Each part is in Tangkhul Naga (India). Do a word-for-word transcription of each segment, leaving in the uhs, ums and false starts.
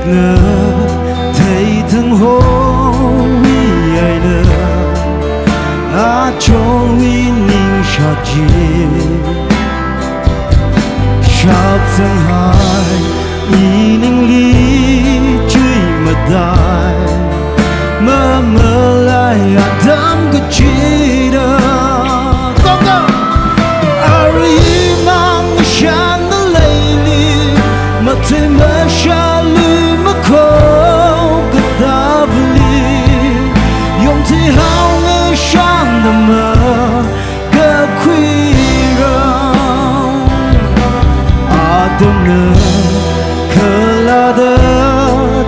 Na theithang howui eina achonwui ningshāt chi shapsanghai, iningli chuimadai mamalai atam kachida. Kongka, arui mang shānda leili, mathei mashalui makhok katāvali, yongthui haongashan nama kakhuira. Atamna khalada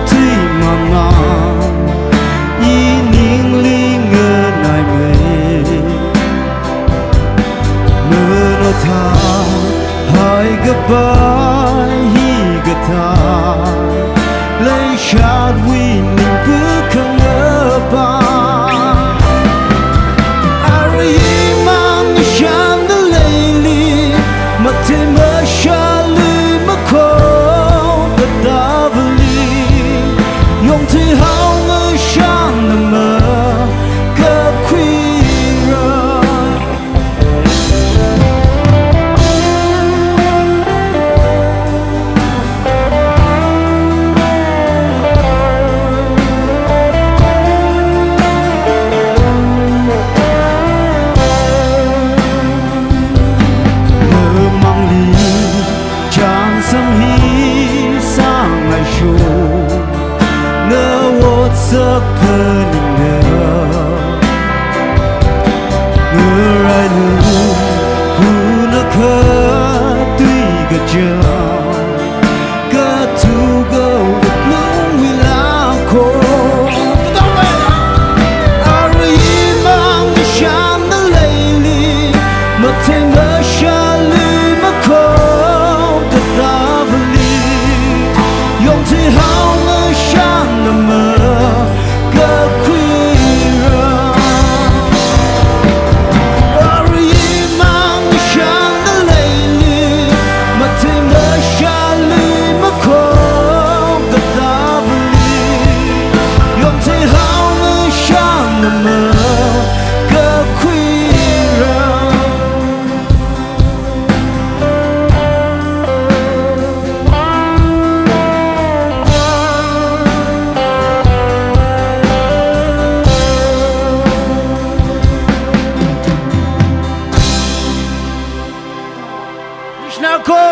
tui mamang, iningli nganaimei. Mano thāhai kapai hikathā, leishatwui ningpu khangapa. Arui mang shānda leili, mathei mashalui makhok katāvali, yongthui haongashan nama kakhuira. Namangli chānsam hi sāngaisho, na otsak phaningda. Ngarailu huna khatui kachang, kathuka wuklungwui lakho. Arui mang shānda leili, mathei mashalui makhok katāvali, yongthui haongashan nama kakhuira. Arui mang shānda leili, mathei mashalui makhok katāvali, yongthui haongashan nama kakhuira. Krishna ko.